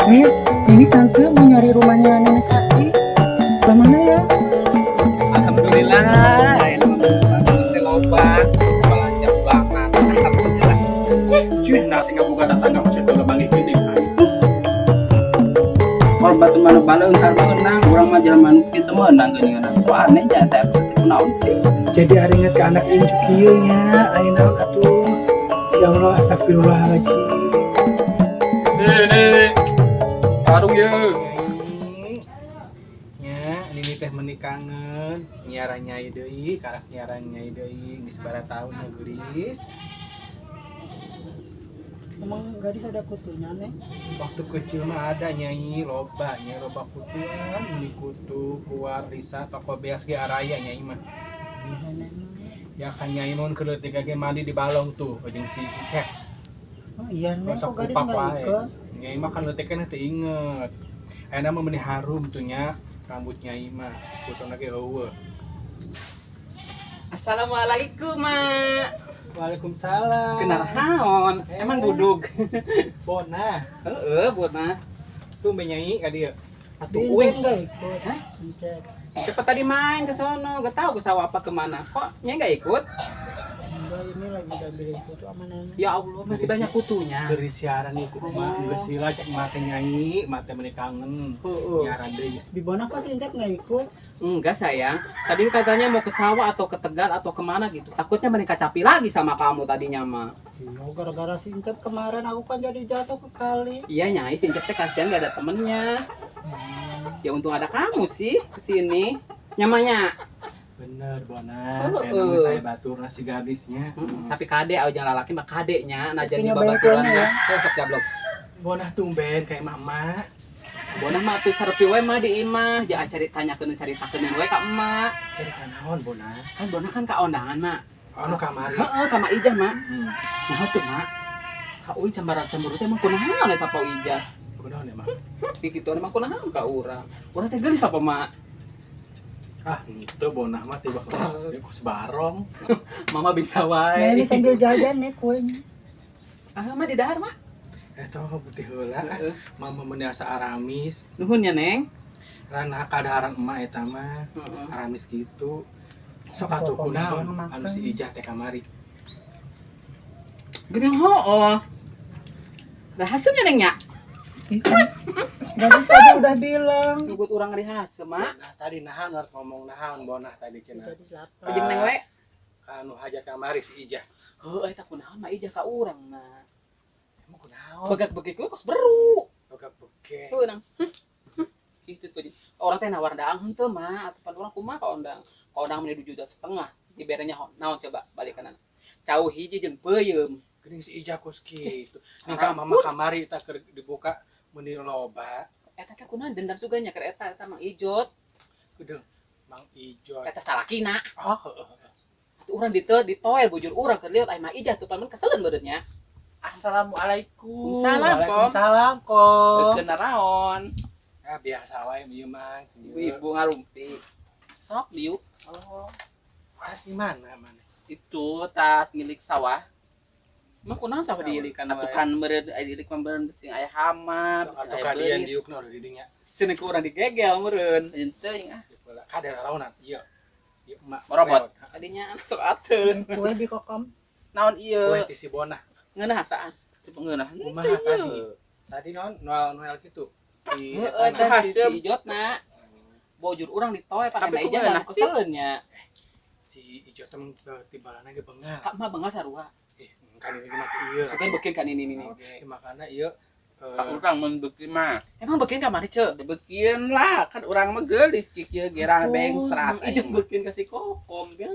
Nih, ini tante mau nyari rumahnya Nenek Sakti. Belah mana ya? Alhamdulillah, ini mah teh loba, belanja banget. Alhamdulillah. Cuy, nasi ngabuka tetangga macam itu manggih gede. Kalau batu mana baleung ntar meunang, urang mah jelema nu kitu meunang geuningan. Kok aneh nya teh kunaon sih? Jadi ari inget ke anak incu kieu nya, aya naon atuh. Ya Allah, astagfirullahaladzim. Nih, Warung ye. Nya, ini teh meni kangen, nyiaran nyai deui, karak nyiaran nyai deui, geus sabaraha tahun ya geulis. Emang gadis ada kutunya, Neng? Waktu kecil mah ada nyai, loba, nyai loba kutuan, ini kutu, keluar, risa, toko beas ge araya nyai mah. Iya, Neng. Ya kan nyai non keur leutik ge mandi di balong tuh, jeung si Icek. Oh iya, Neng, Gosok kok gadis kupak nggak wae. ikut? Nyai mah kan leutik kan teu inget. Ayeuna mah meni harum tuh nya rambut nyai mah, kutuna ge euweuh. Assalamualaikum, Mak. Waalaikumsalam. Kenal naon? Emang duduk. Bona. Heeh, buat mah. Tumben nyai ka dieu. Atuh Incek uing. nggak ikut? Hah? Incek. Cepet tadi main ke sono, gak tahu ke sawah apa kemana. Kok nya nggak ikut? Enggak, ini lagi diambilin kutu sama nenek. Ya Allah, masih banyak kutunya. Beri siaran ieu kumaha geus sila cek mah teh nyai, mah teh meni kangen. Heeh. Nyiaran deui. Di Bona kok si Incek nggak ikut? Enggak sayang, tadi katanya mau ke sawah atau ke Tegal atau kemana gitu. Takutnya mereka capi lagi sama kamu tadinya mah. Iya, gara-gara si Incek kemarin aku kan jadi jatuh ke kali. Iya nyai, si Incep teh kasihan gak ada temennya. Ya untung ada kamu sih kesini. Nyamanya. Bener Bona. Heeh. Emang saya batur nasi gadisnya. Tapi kade, aw jangan lalaki mah kade nya, nah jadi Punya babaturan bengkelnya ya. mah. Sok jablok. Bona tumben kayak mama. Bona mah tuh sarepi we mah di imah, jangan cari tanyakeun caritakeun we ka emak. Cerita naon Bona? Kan Bona kan ka ondangan mak. Anu kamari. Heeh, ka Mak Ijah mak. Nah tuh mak. Ka uing cemberut cemberut teh emang kunaon eta Pak Ijah? Kunaon emang? Kitu emang kunaon ka urang? Urang teh geulis apa mak? Ah, itu Bona mah tiba ya kos barong. Mama bisa Nah, wae. ini sambil jajan nih kuenya. Ah, mah di dahar mak. Eh toh putih heula. Heeh. Mama meni asa aramis. Nuhun ya, Neng. Ranah kadaharan emak eta mah. Heeh. Aramis gitu. Sok atuh kunaon anu si Ijah teh kamari. Geuning hooh. Lah haseumnya Neng nya. Gadis tadi udah bilang. Sugut urang ngeri haseum mak. Nah, tadi nahan harus ngomong nahan Bona tadi cenah. Gadis lapar. Ujung Neng we. Anu hajat kamari si Ijah. Heuh eta kunaon mah Ijah ka urang mah. Emang kunaon? Begak-begik we kos beru. Begak begek. Heuh nang. Gitu tuh. Orang teh nawar daang henteu mah atuh pan urang kumaha ka ondang. Ka ondang mah 2,5 juta. Diberenya naon coba balikan. Cau hiji jeung peuyeum. Geuning si Ijah kos kitu. Nih ka mama kamari eta keur dibuka meuni loba. Eta teh kunaon dendam suganya keur eta eta Mang Ijot. Kudu Mang Ijot. Eta salakina. Oh, heeh. Atuh urang dite ditoel bujur urang keur lieur aya Mang Ijah tuh pamun keselen beureutnya. Assalamualaikum. Waalaikumsalam, Kom. Waalaikumsalam, Kom. Keur naraon? Ah, biasa wae ieu mah. Ibu-ibu ngarumpi. Sok diuk. Oh. Tas di mana mana? Itu tas milik sawah. Emang kunaon sawah diilikan Atuh wae. kan meureun aya diilik mah meureun bisi aya hama, bisi Atau aya kadian beurit. diukna udah di dinya. Sini ku urang digegel meureun. Teuing ah. Kada raraonan. Iya. Ieu emak. Merobot. Adinya sok ateun. Kue di kokom. Naon ieu? Kue ti si Bona. Ngeunah asaan. Coba ngeunah. Kumaha tadi? Tadi non Noel Noel gitu. Si Heeh, eta eta si, Hasem. si Ijotna. Bojur urang ditoe Tapi pakai kumaha Ijah sih? keseleun nya. Si Ijot temen tibalana ge bengal. Kak mah bengal sarua. Eh, kan ini mah ieu. Sugan beukeun kan ini ini. Eh, makana ieu Ka urang mun beuki mah. Emang beukeun ka mana, Ceu? Beukieun lah, kan urang mah geulis kieu gerang bengsrat. Ijot beukeun ka si Kokom ya.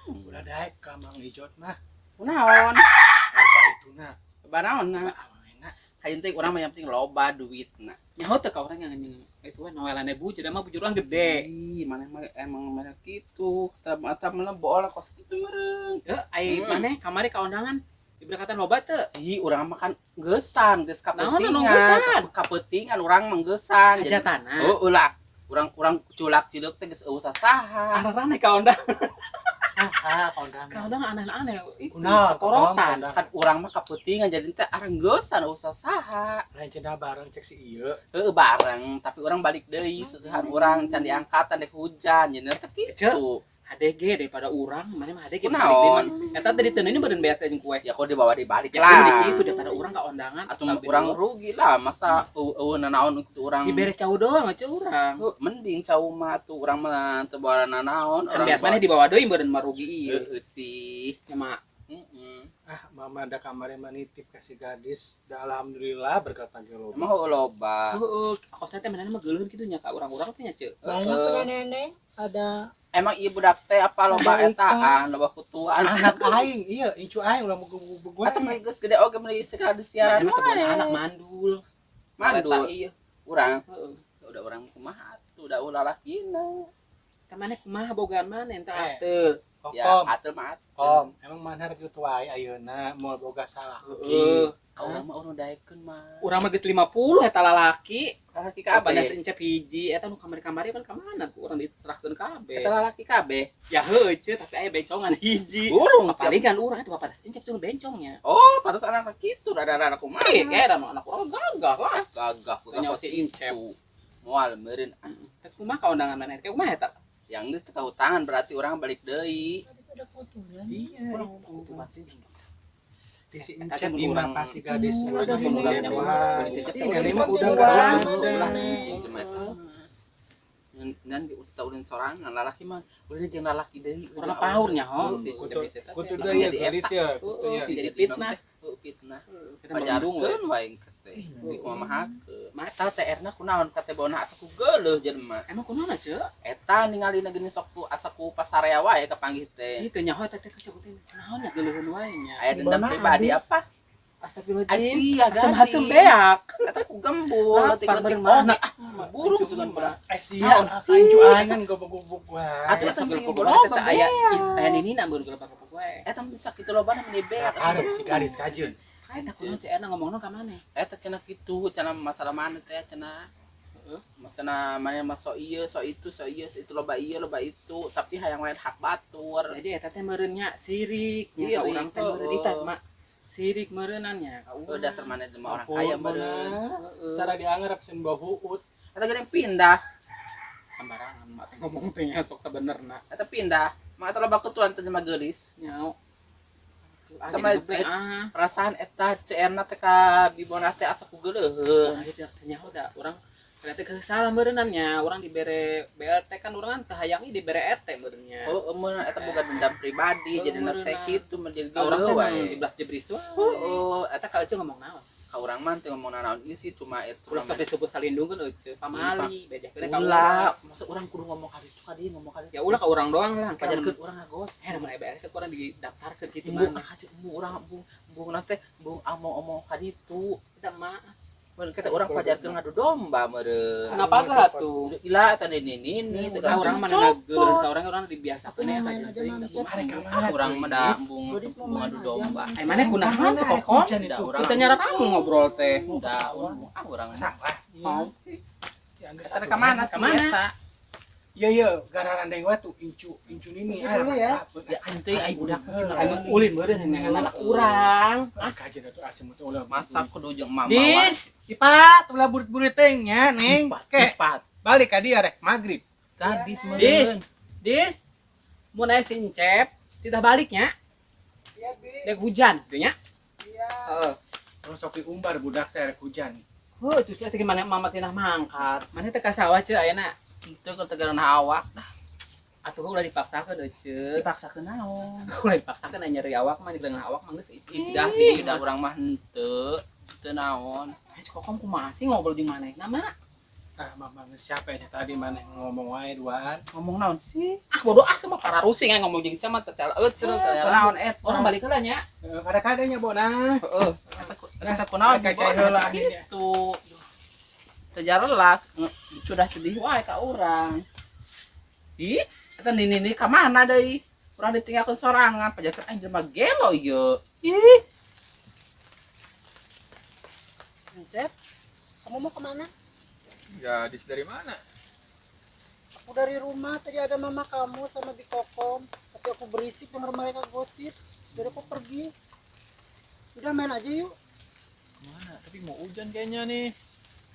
Ulah daek ka Mang Ijot mah. Kunaon? Apa itu na? Banaon na? Awena. Hayang teh urang mah yang penting loba duitna. Nyaho teu ka urang yang itu we noelane bujur mah bujur urang gede. Ih, maneh mah emang mana kitu. Eta mah bola kos kitu meureun. Eh, ai maneh kamari ka undangan diberkatan loba teu? Ih, urang mah kan geusan, geus Naon anu kapeutingan. geusan? Kapeutingan urang mah geusan. Hajatana. Oh, ulah. Urang urang culak cileuk teh geus eueuh sasaha. Ararane ka undang. Saha kondangan? Kadang aneh-aneh itu Kunaon, korotan. Kan urang mah kapeutingan jadi teh arenggesan usah saha. Lain cenah bareng cek si ieu. Heeh bareng, tapi urang balik deui susuhan urang can diangkatan dek hujan jadi teh kitu. ADG daripada urang, mana mah ADG Kunaon? Eta tadi teu ini beureun beas jeung kue. Ya kok dibawa dibalik Ya lah. itu daripada urang ka ondangan Atuh urang rugi lah masa eueuh nanaon untuk urang. Dibere cau doang aja urang. Heuh, mending cau mah tuh urang mah teu bawa nanaon Kan biasanya dibawa deui beureun mah rugi ieu. Heeh sih. Nya mah Heeh. Ah, mama ada kamari mah nitip kasih gadis. Da alhamdulillah berkat pagi loba. Emang heuh loba. Heeh, kosnya teh manehna mah geuleuh kitu nya ka urang-urang teh nya ceu. Banyak punya nenek, ada Emang ieu budak teh apa loba etaan, loba kutuan. Anak aing, iya, incu aing ulah mugu-mugu gue. Atau mah geus gede oge meuli sekali siaran. Manehna mah teu anak mandul. Mandul. Eta ieu. Urang. Heeh. Udah urang kumaha tuh, udah ulah lalakina. Ka maneh kumaha bogaan maneh ente Eh. ateul. Ya, Kokom, ateul mah ateul. kom, emang mana rek kitu wae ayeuna moal boga salah. Heeh. Ka urang mah urang daekeun mah. Urang mah geus 50 eta lalaki. Lalaki Kabeh kabeh. encep hiji eta nu kamari-kamari kan ka mana ku urang diserahkeun kabeh. Eta lalaki kabeh. Ya heuh ceu tapi aya bencongan hiji. Burung Palingan urang itu bapak encep cuma bencongnya. Oh, pantas anak kitu rada-rada kumaha. Ih, kayak anak urang gagah lah. Gagah Tanya si Incep. Moal meureun Teh kumaha ka undangan maneh? Kayak kumaha eta? yang geus teu kahutangan berarti urang balik deui. habis ada kotoran. Iya, Kutuban sih. ti si Eta encep mun imah urang- pasti gadis. Ada Ulah sini. encep wae. Encep Ih, ini mah udah Udah. Ngan di usta ulin sorangan lalaki mah ulin jeung lalaki deui. Urang paur nya ho si Kutu Encep kutu bisa deui jadi gelis ya, kutu Heeh, ya. sih jadi fitnah. Heuh, fitnah. Kita merundung we. Pajarkeun wae teh. Di kumahakeun. Mah eta teh erna kunaon ka teh bauna asa ku geuleuh jelema. Emang kunaon ceu? Eta ningalina geuning sok ku asa ku pasarea wae kapanggih teh. Ieu teh nyaho eta teh keceu teh naon nya geuleuheun wae nya. Aya dendam Bona pribadi habis. apa? Astagfirullahaladzim. Asia Asem-asem beak. Eta ku gembul Lapar leutik-leutik bareng mana? oge. Ah, burung sugan pernah. Eh sia, incu aing kan gobok-gobok wae. Atuh Asa eta mending geuleuh loba teh aya aya ninina baru geuleuh geuleuh wae. Eta mah sakitu lobana meni beak. Ada si gadis kajeun. Eta kunaon si Erna ngomongna ka maneh? Eta cenah kitu, cenah masalah mana teh cenah. Heeh. Cenah mana mah sok ieu, sok itu, sok ieu, sok itu loba ieu, loba itu, tapi hayang lain hak batur. Jadi eta teh meureun nya sirik, nya ka Sirik, urang teh meureun heeh. eta mak. Sirik meureunnan nya ka urang. Oh, dasar mana jelema orang kaya meureun. Heeh. Cara diangarep sen bau huut. Eta geuning pindah, Sembarangan mak teh ngomong teh nya sok sabenerna. eta pindah. Mah eta loba kutuan teh jelema geulis. Nyao. Ah, Sama- jadi geblek, ah. Perasaan eta ceerna teh ka bibona teh asa ku geuleuheun. Urang teh teh nyaho da urang ternyata kesalah meureunnan nya, urang dibere BLT kan urang kan teu hayang ieu dibere RT meureun nya. Oh, meureun eta boga dendam pribadi Heeh, jadi teh meureunna. kitu menjadi Ka urang geuleuh teh wae. diblas jebris wae. Heeh, Eta ka euceu ngomong naon? ka urang mah teu ngomong nanaon ieu sih cuma itu Ulah sok disebut salindungkeun euceu, pamali bejakeun ka urang. ulah masa urang kudu ngomong kali itu ka dieu ngomong kali Ya ulah ka urang doang lah, pajarkeun urang ngagos. Eh, mun aya BLT ke urang didaftarkeun kitu Embung mah. ah cek embung urang embung embung nanti embung omong-omong ka ditu. Eta mah. Mun kita urang pajarkeun ngadu domba meureun. Kenapa gak tuh? Gila eta nini nini Ka urang mah ngageuleuh ka urang urang dibiasakeun ya Aku main ka aja, Mam. Mari ka mana? Ah, urang mah da embung Godis mau embung main ngadu aja, domba. Mam. Eh mana kunaon cek kokon? Da urang Kita nyara kamu ngobrol teh. da urang ah urang Salah. Mau sih. Ya, geus Eta ka mana sih Ka mana? eta? Iya iya, gararandeng wae tuh incu incu nini. Pergi dulu ya. Ya ente ai budak sih Aing mah ulin meureun dengan anak urang. Ah, kajeun atuh asem teh ulah. masa kudu jeung mama wae. Dis, Ipat, ulah burit-burit teh nya, Neng. Ke, Ipat. balik ka dia rek magrib. Gadis dis, meureun. dis. Mun aya si Encep, tidak baliknya, Iya, Bi. dek hujan gitu nya. Iya. Heeh. Terus sok diumbar budak teh rek hujan. Heuh, tuh sia teh gimana mama tinah mangkat. Mana teh ka sawah ceu ayeuna. Itu ketegaran awak dah. Atuh ulah dipaksakeun euceu. Dipaksa ke naon? Ulah dipaksakeun aya nyeri awak mah digelengan awak mah geus Ih, dah dah urang mah henteu. Teu naon. Eh, kokom kumaha sih ngobrol jeung manehna mah? Ah, mama geus capek nya tadi maneh ngomong wae duaan. Ngomong naon sih? Ah bodoh ah sama para rusing yang ngomong jeung sama teh cara euceu teh. Naon eta? Orang balik heula nya. Heeh, Kadang-kadang nya bona. Heeh. Eta eta kunaon Kayak cai heula akhirnya. Gitu. Teu jelas sudah sedih wae ka urang. Ih, eta nini nini ka mana deui? Urang ditinggalkeun sorangan, pajarkeun aing jelema gelo ieu. Ih, Encep, kamu mau kemana? Gadis dari mana? Aku dari rumah, tadi ada mama kamu sama Bi Kokom. Tapi aku berisik denger mereka gosip. Jadi aku pergi. Udah main aja yuk. Mana? Tapi mau hujan kayaknya nih.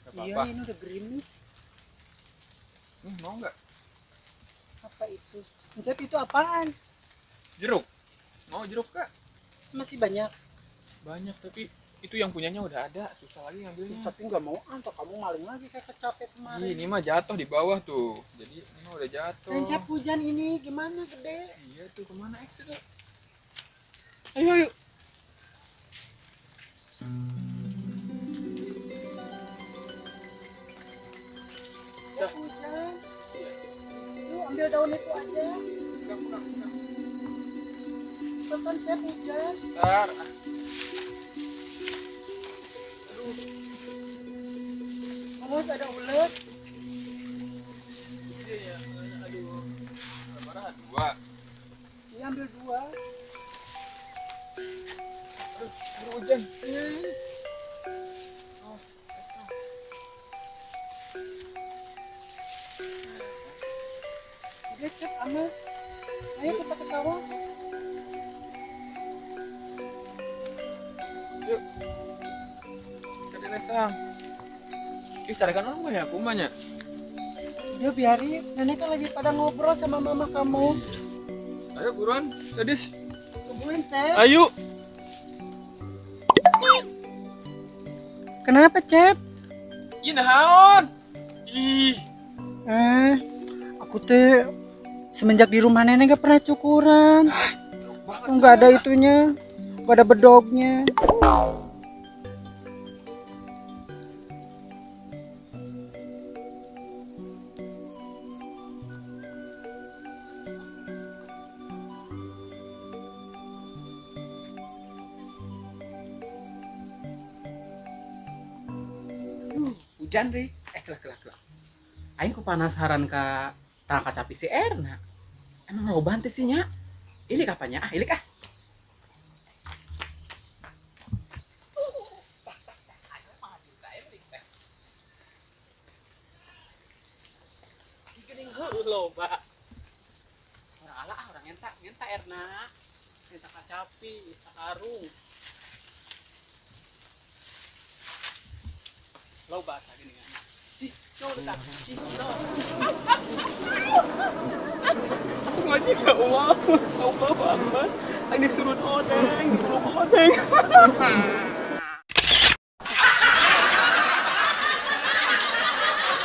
Gak Iya, apa-apa. ini udah gerimis. Nih, mau nggak? Apa itu? Encep itu apaan? Jeruk. Mau jeruk kak? Masih banyak. Banyak tapi itu yang punyanya udah ada, susah lagi ngambilnya. Tapi nggak mau anto kamu maling lagi kayak kecapek kemarin. Ih, ini mah jatuh di bawah tuh. Jadi ini mah udah jatuh. Encep hujan ini gimana gede? Iya tuh kemana X itu? Ayo ayo. Ya hujan. Yuk ambil daun itu aja. Pegang, pegang, pegang. Cepetan Cep hujan. Bentar. Ah. Aduh. Awas ada ulet. Iya ya. Aduh. Marah dua. Iya ambil dua. Aduh, aduh hujan. Oh, Udah Cep aman. Ayo kita ke sawah. Yuk. Cari lesang. Ih, carikan orang ya, kumanya. Udah biarin. Nenek kan lagi pada ngobrol sama mama kamu. Ayo buruan, gadis. Tungguin Cep. Ayo. Kenapa Cep? Ih, naon? Ih, Aku tuh semenjak di rumah nenek gak pernah cukuran. Nggak ada itunya, nggak ada bedognya. Hujan deh. Kelak kelak kelak. Aing ku penasaran ka tangka kacapi si Erna. Emang loba teh sih nya? Ilik apanya? Ah, ilik ah. Geuning heueuh loba. Orang ala ah, orang ngenta, ngenta Erna. Ngenta kacapi, sakarung. Loba tah geuningan. Ih, coba tah. Ih, coba. Langsung aja ya Allah. Allah Akbar. Ini surut odeng, surut odeng.